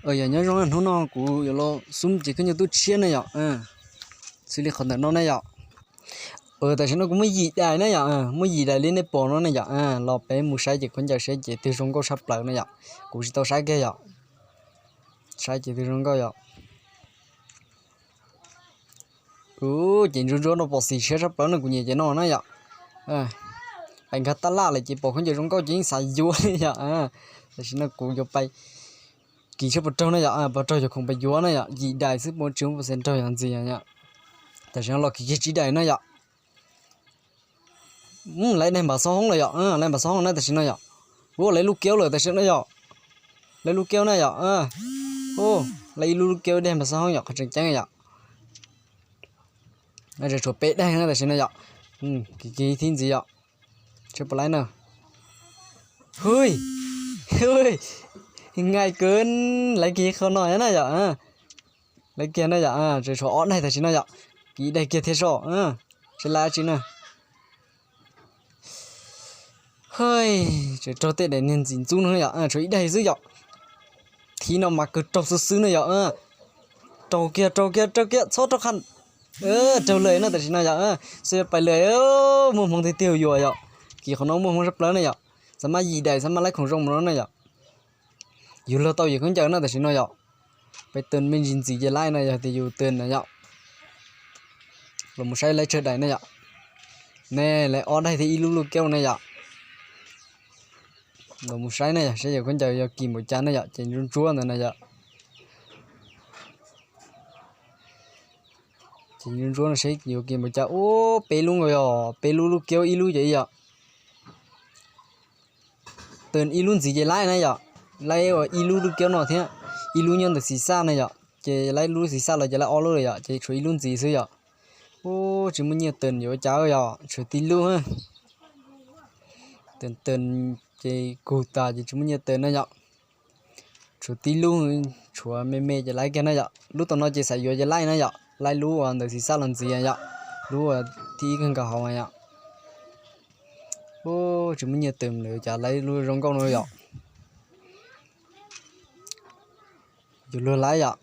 Yog nyob zoo, hnub no kuv yuav los xub ces khaub ncaws tub tshiab ne yom. Xws li qhov ntawm no ne yom. Tam sim no kuv muaj yim daim ne yom, muaj yim daim li nej pom no ne yom. Los peb mus saib ces khaub ncaws saib ces twg zoo nkauj tshaj plaws ne yom. Kuv tsis tau saib kiag yom. Saib ces twg zoo nkauj yom. Ces ntsuab ntsuab no pom xim siab tshaj plaws no, kuv nyiam ces no na yom. Pais nkag tab laj lawm ces pom khaub ncaws zoo nkauj ces yeej xav yuav li yom. Tam sim no kuv yuav pais kis tshaj puas raug na yom, puas raug yog khoom pais yuav na yom, yim daim xwb puas tsis muaj pes xees raug yog ntxiv yom. Tam sim no los kis kiag tsib daim na yom. Lawv daig npam xob hoob lawm yom, lawv npam xob hoob na tam sim no yom. Ua lawv lub kiaub lawm tam sim no yom. Lawv lub kiaub na yom. Lawv ib lub lub kiaub daig npam xob hoob yom, qhov tseem ceeb yom. Tseem tshuav peb daig na tam sim no yom. Kis kis thib ntxiv yom. Tsheb puas laib na. Hui, hui, nqaij kawg, lawv kiag qhov no na yom. Lawv kiag na yom, tseem tshuav ob daig tam sim no yom. Kis daig kiag thiab soj, tseem laib dab tsi na. Tseem raug tej daim niag ntxim ntxub no yom, tshuav ib daig xwb yom. Thib no mas kawg raug xwb xwb na yom. Raug kiag, raug kiag, raug kiag, txhob raug qhov. Raug lawm na tam sim no yom. Xwb pais lawm, muaj hmoov tiag tiag yuav yom. Kis qhov no muaj hmoov tshaj plaws na yom. Xav mas yim daim xav mas laib khoom zoo mus no na yom. Yus luag tau yus khaub ncaws na tam sim no yom. Peb tws me ntsis ntxiv ces laib na yog tias yus tws na yom. Los mus saib laib tsawg daim na yom. Ne, laib ob daig thiab ib lub lub kiaub na yom. Los mus saib na yom, saib yus khaub ncaws yuav kis npaum cas na yom, ces ntsuab ntsuab ntawd na yom. Ces ntsuab ntsuab no seb yuav kis npaum cas. Ub, peb lub nkaus yom, peb lub lub kiaub ib lub ces ib yom. Tws ib lub ntxiv ces laib na yom. Laib ua ib lub lub kiaub no thiab, ib lub nyob ntawm xis xaj na yom, ces laib lub xis xaj los ces laib ob lub lawm yom, ces tshuav ib lub ntxiv xwb yom. Ub, tsis muaj nyiaj tws yuav ua cas yom, tshuav tib lub. Tws tws ces kug tas ces tsis muaj nyiaj tws na yom. Tshuav tib lub, tshuav me me ces laib kiag na yom. Lub tom no ces xav yuav ces laib na yom, laib lub uas ntawm xis xaj los ntxiv yom, lub uas thib ib kawg nkaus hauv yom. Ub, tsis muaj nyiaj tws lawm cas laib lub zoo nkauj no yom. Yus luag laib yom,